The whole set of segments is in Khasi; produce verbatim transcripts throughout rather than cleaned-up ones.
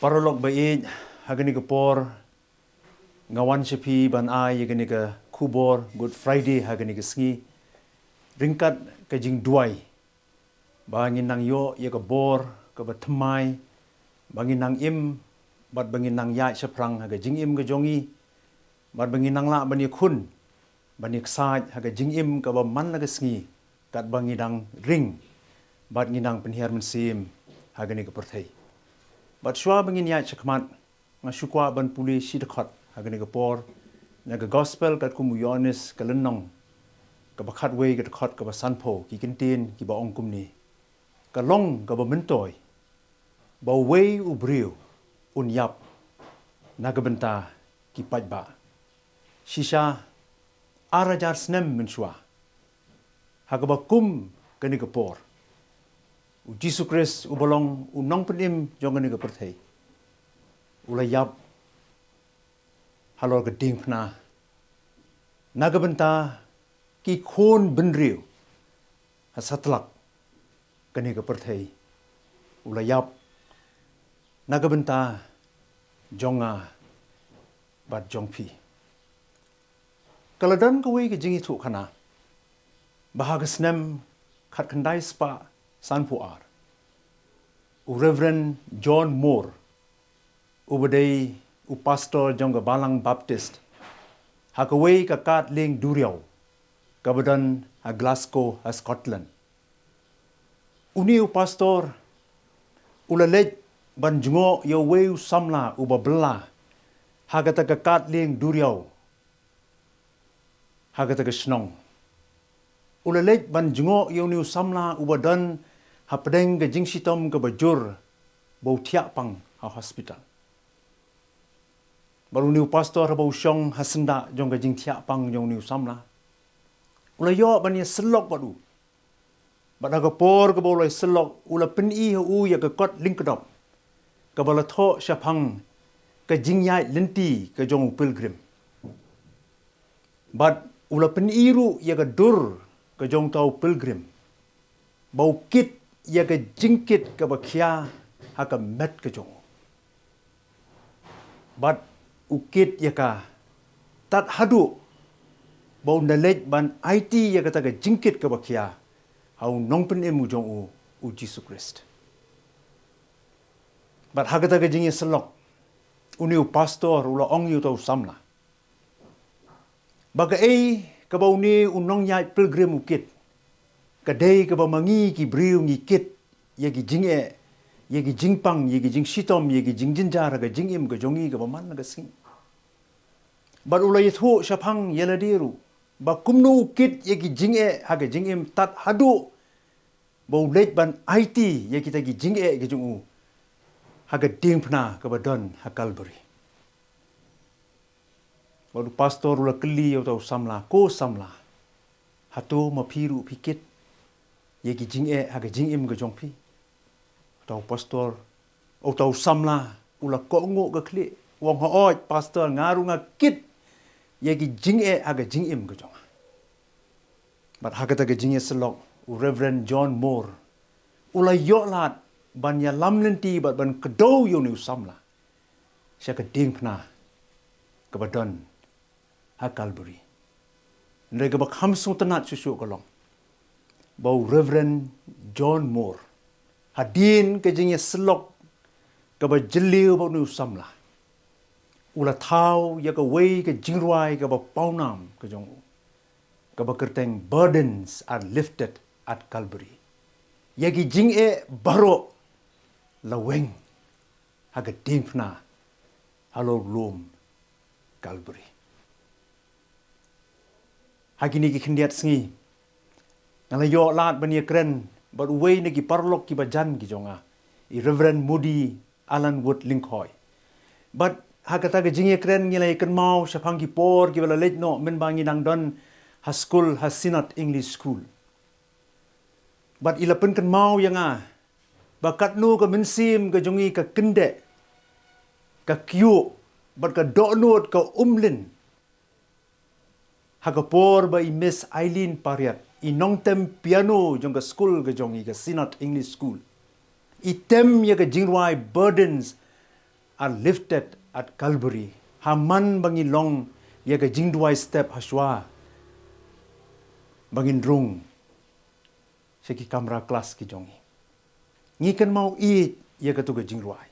Paralok ba ïeit, ha kane ka por nga wan sha phi ban ai ïa kane ka khubor Good Friday ha kane ka sngi, ryngkat ka jingduwai ba ngin nang ïoh ïa ka bor kaba thymmai, ba ngin nang im bad ba ngin nang ïaid shaphrang ha ka jingim ka jong ngi, bad ba ngin nang lah ban ïakhun ban ïaksaid ha ka jingim kaba man la ka sngi, katba ngi dang ring bad ngi dang pynhiar mynsiem ha kane ka pyrthei. Bad shuwa ba ngin ïaid shakhmat, nga shu kwah ban pule shi dkhot ha kane ka por na ka Gospel katkum u Ïoannis ka lynnong kaba khatwei, ka dkhot kaba sanphew, ki kyntien kiba ong kumne: Ka long kaba myntoi ba uwei u briew un ïap na ka bynta ki paidbah. Shisha ar hajar snem mynshuwa, ha kaba kum kane ka por, u Jisu Khrist uba long u nongpynim jong kane ka pyrthei u la ïap halor ka diengphna na ka bynta ki khun bynriew ha satlak kane ka pyrthei. U la ïap na ka bynta jong nga bad jong phi. Ka la don kawei ka jingïathuhkhana ba ha ka snem khatkhyndai spah sanphew ar, u Reverend John Moore, uba dei u pastor jong ka Balang Baptist ha kawei ka kad lieng duriaw kaba don ha Glasgow ha Scotland, une u pastor u la leit ban jngoh ïa uwei u samla uba bylla ha kata ka kad lieng duriaw ha kata ka shnong. U la leit ban jngoh ïa une u samla uba don hapdeng ka jingshitom kaba jur, ba u thiah pang ha hospital. Bad une u pastor haba u shong ha syndah jong ka jingthiah pang jong une u samla, u la ïoh ban ïasyllok bad u. Bad ha ka por kaba u la ïasyllok, u la pyni ha u ïa ka kot lyngkdop kaba la thoh shaphang ka jingïaid lynti ka jong u pilgrim. Bad u la pyni ruh ïa ka dur ka jong uta u pilgrim, ba u kit ïa ka jingkit kaba khia ha ka met ka jong u. Bad u kit ïa ka tad haduh ba un da leit ban aiti ïa kata ka jingkit kaba khia ha u nongpynim u jong u, u Jisu Khrist. Bad ha kata ka jingïasyllok, une u pastor u la ong ïa uta u samla ba kaei kaba une u nongïaid pilgrim u kit, ka dei kaba ma ngi ki briew ngi kit ïa ki jingeh, ïa ki jingpang, ïa ki jingshitom, ïa ki jingjynjar ha ka jingim ka jong ngi kaba man la ka sngi. Bad u la ïathuh shaphang ïa lade ruh ba kumno u kit ïa ki jingeh ha ka jingim tad haduh ba u leit ban aiti ïa kita ki jingeh ki jong u ha ka diengphna kaba don ha Kalbari. Bad u pastor u la kylli ïa uta u samla, ko samla, hato ma phi ruh phi kit ïa ki jingeh ha ka jingim ka jong phi? Uta u pastor, uta u samla u la kohnguh ka khlieh, u ong, hooid pastor, nga ruh nga kit ïa ki jingeh ha ka jingim ka jong nga. Bad ha kata ka jingïasyllok, u Reverend John Moore u la ïoh lad ban ïalam lynti bad ban kdew ïa une u samla sha ka diengphna kaba don ha Kalbari. Hynrei kaba kham sngewtynnat shuh shuh ka long ba u Reverend John Moore, hadien ka jingïasyllok kaba jylliew bad une u samla, u la thaw ïa kawei ka jingrwai kaba pawnam ka jong u, kaba kyrteng Burdens Are Lifted at Calvary. Ïa ki jingeh baroh la weng ha ka diengphna halor u lum Kalbari. Ha kine ki khyndiat sngi nga la ïoh lad ban ïakren bad uwei na ki paralok kiba jan ki jong nga, i Reverend Moody Allan Wood Lyngkhoi. Bad ha kata ka jingïakren ngi la ïakynmaw shaphang ki por kiba la leit noh mynba ngi dang don ha skul, ha Synod English School. Bad i la pynkynmaw ïa nga ba katno ka mynsiem ka jong i ka kyndeh, ka kyiuh bad ka dohnud ka umlin ha ka por ba i Miss Eileen Pariat, i nongtem piano jong ka skul ka jong i, ka Synod English School, i tem ïa ka jingrwai Burdens are lifted at Calvary. Ha man ba ngi long ïa ka jingduwai step hashwa ba ngin rung sha ki kamra klas ki jong ngi. Ngi kynmaw ïeit ïa katu ka jingrwai.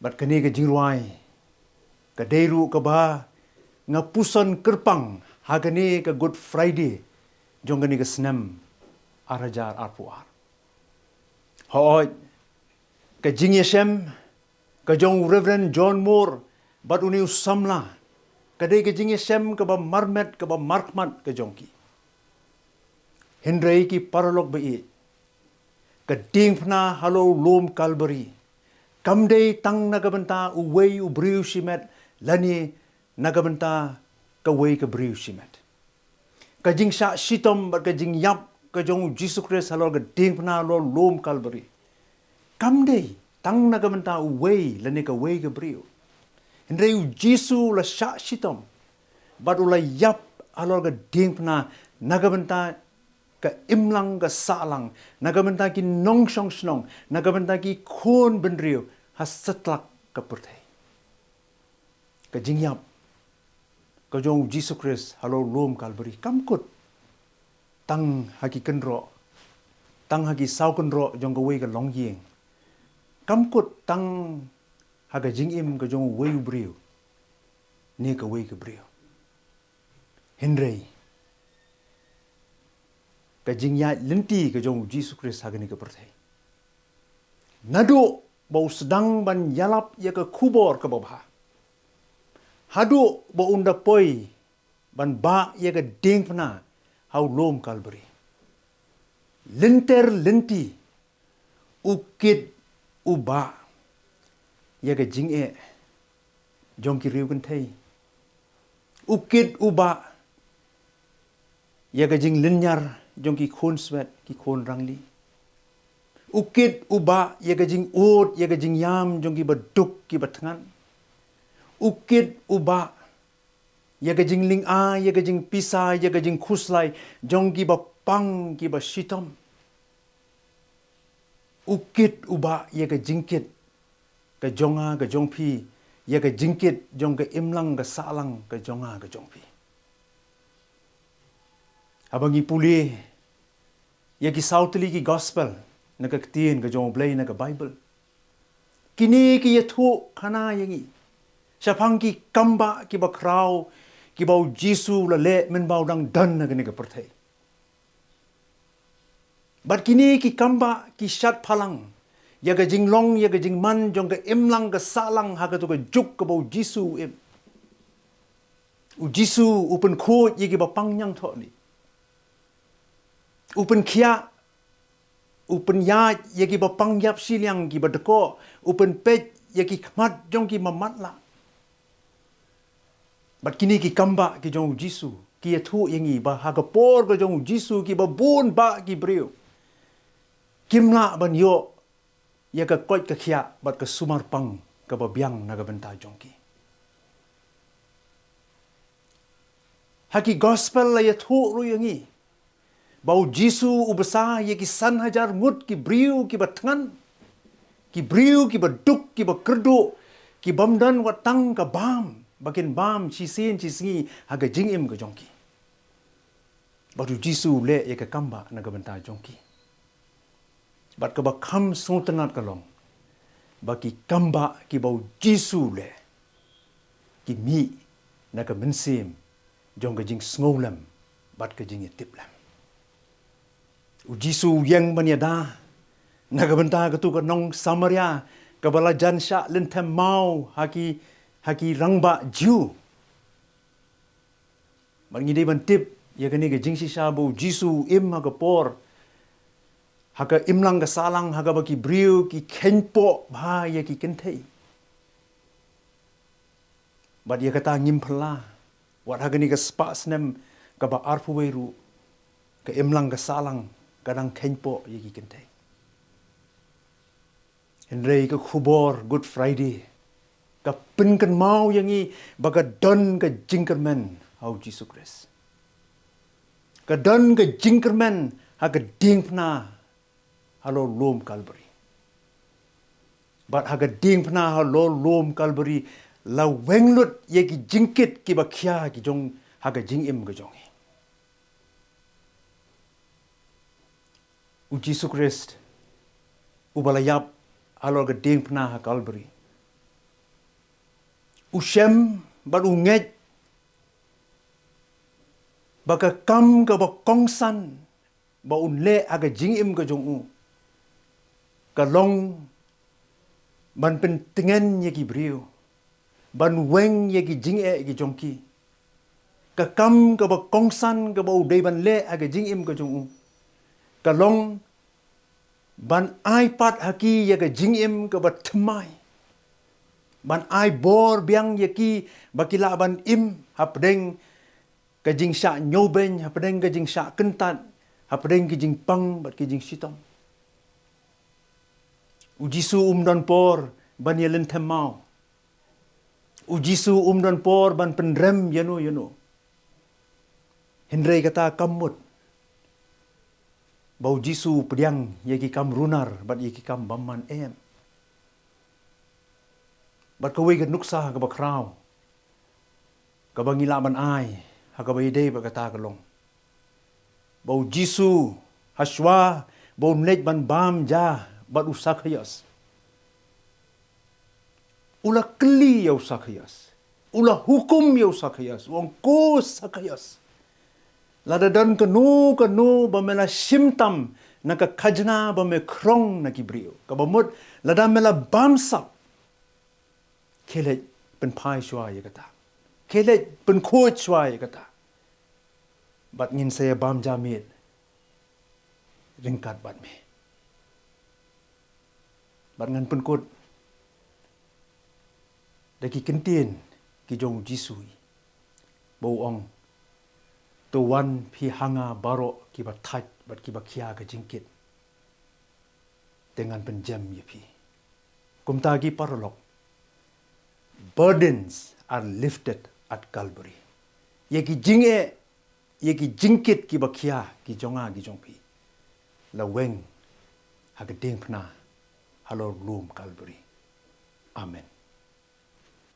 Bad kane ka jingrwai ka dei ruh kaba nga puson kyrpang ha kane ka Good Friday jong kane ka snem ar hajar arphew ar. Hooid, ka jingïashem ka jong u Reverend John Moore bad une u samla ka dei ka jingïashem kaba marmet, kaba markhmat ka jong ki. Hynrei ki paralok ba ïeit, ka diengphna halor u lum Kalbari kam dei tang na ka bynta uwei u briew shimet lane na ka bynta kawei ka briew shimet. Ka jingshah shitom bad ka jingïap ka jong u Jisu Khrist halor ka diengphna halor u lum Kalbari kam dei tang na ka bynta uwei lane kawei ka briew. Hynrei u Jisu u la shah shitom bad u la ïap halor ka diengphna na ka bynta ka imlang ka sahlang, na ka bynta ki nongshong shnong, na ka bynta ki khun bynriew ha satlak ka pyrthei. Ka jingïap ka jong u Jisu Khrist halor u lum Kalbari kam kut tang ha ki kynroh, tang ha ki saw kynroh jong kawei ka longïing, kam kut tang ha ka jingim ka jong uwei u briew ne kawei ka briew. Hynrei ka jingïaid lynti ka jong u Jisu Khrist ha kane ka pyrthei, naduh ba u sdang ban ïalap ïa ka khubor kaba bha haduh ba un da poi ban bah ïa ka diengphna ha u lum Kalbari, lynter lynti u kit u bah ïa ka jingeh jong ki riew kynthei. U kit u bah ïa ka jinglynñiar jong ki khun swet, ki khun rangli. U kit u bah ïa ka jingud, ïa ka jingïam jong ki baduk ki bathngan. U kit u bah ïa ka jinglyngngoh, ïa ka jingpisa, ïa ka jingkhuslai jong ki bapang ki bashitom. U kit u bah ïa ka jingkit ka jong nga ka jong phi, ïa ka jingkit jong ka imlang ka sahlang ka jong nga ka jong phi. Haba ngi pule ïa ki saw tylli ki gospel na ka ktien ka jong U Blei na ka Baibl, kine ki ïathuh khana ïa ngi shaphang ki kambah ki bakhraw kiba u Jisu u la leh mynba u dang don ha kane ka pyrthei. Bad kine ki kambah ki shad phalang ïa ka jinglong ïa ka jingman jong ka imlang ka sahlang ha katu ka juk kaba u Jisu u im. U Jisu u pynkhuid ïa ki bapang ñiangthohniah, u pynkhiah, u pynïaid ïa ki bapang ïap shiliang ki badkoh, u pynpeit ïa ki khmat jong ki mamatlah. Bad kine ki kambah ki jong u Jisu ki ïathuh ïa ngi ba ha ka por ka jong u Jisu ki babun bah ki briew kim lah ban ïoh ïa ka koit ka khiah bad ka sumar pang kaba biang na ka bynta jong ki. Ha ki gospel la ïathuh ruh ïa ngi ba u Jisu u bsa ïa ki san hajar ngut ki briew ki bathngan, ki briew ki baduk ki bakyrduh, ki bym don wat tang ka bam ba kin bam shisien shisngi ha ka jingim ka jong ki. Bad u Jisu u leh ïa ka kambah na ka bynta jong ki. Bad kaba kham sngewtynnad ka long ba ki kambah kiba u Jisu u leh ki mih na ka mynsiem jong ka jingsngewlem bad ka jingïatiplem. U Jisu u ïeng ban ïada na ka bynta katu ka nong Samaria kaba la jan shah lynthem maw ha ki, ha ki rangbah Jiw. Bad ngi dei ban tip ïa kane ka jingshisha ba u Jisu u im ha ka por, ha ka imlang ka sahlang ha kaba ki briew ki kheiñpoh bha ïa ki kynthei. Bad ïa kata ngim phylla, wat ha kane ka spah snem kaba arphew wei ruh ka imlang ka sahlang ka dang kheiñpoh ïa ki kynthei. Hynrei ka khubor Good Friday ka pynkynmaw ïa ngi ba ka don ka jingkyrmen ha u Jisu Khrist. Ka don ka jingkyrmen ha ka diengphna halor lum Kalbari. Bad ha ka diengphna halor lum Kalbari la weng lut ïa ki jingkit kiba khia ki jong ha ka jingim ka jong ngi. U Jisu Khrist, uba la ïap halor ka diengphna ha Kalbari, u shem bad u ngeit ba ka kam kaba kongsan ba un leh ha ka jingim ka jong u ka long ban pyntngen ïa ki briew, ban weng ïa ki jingeh ki jong ki. Ka kam kaba kongsan kaba u dei ban leh ha ka jingim ka jong u ka long ban ai pat ha ki ïa ka jingim kaba thymmai, ban ai bor biang ïa ki ba ki lah ban im hapdeng ka jingshah ñiewbeiñ, hapdeng ka jingshah kyntat, hapdeng ka jingpang bad ka jingshitom. U Jisu um don por ban ïalynthem maw. U Jisu um don por ban pynrem ïano ïano. Hynrei kata kam mut ba u Jisu u pdiang ïa ki kam runar bad ïa ki kam bymman, em. Bad kawei ka nuksa kaba khraw kaba ngi lah ban ai ha kaba ïadei bad kata ka long ba u Jisu, hashwa ba un leit ban bam ja bad u Sakhaios, u la kylli ïa u Sakhaios, u la hukum ïa u Sakhaios, u ong, "Ko Sakhaios, lada don kano kano ba me la shim tam na ka khajna ba me khrong na ki briew, kaba mut lada me la bamsap, khie leit pynphai shuwa ïa kata, khie leit pynkhuid shuwa ïa kata, bad ngin sa ïa bam ja miet ryngkat bad me." Bad ngan pynkut da ki ktien ki jong u Jisu, ba u ong, "To wan phi ha nga baroh kiba thait bad kiba khia ka jingkit, te ngan pynjem ïa phi." Kumta ki paralok, burdens are lifted at Calvary. Ïa ki jingeh, ïa ki jingkit kiba khia ki jong nga ki jong phi, la weng ha ka diengphna halor lum Kalbari. Amen.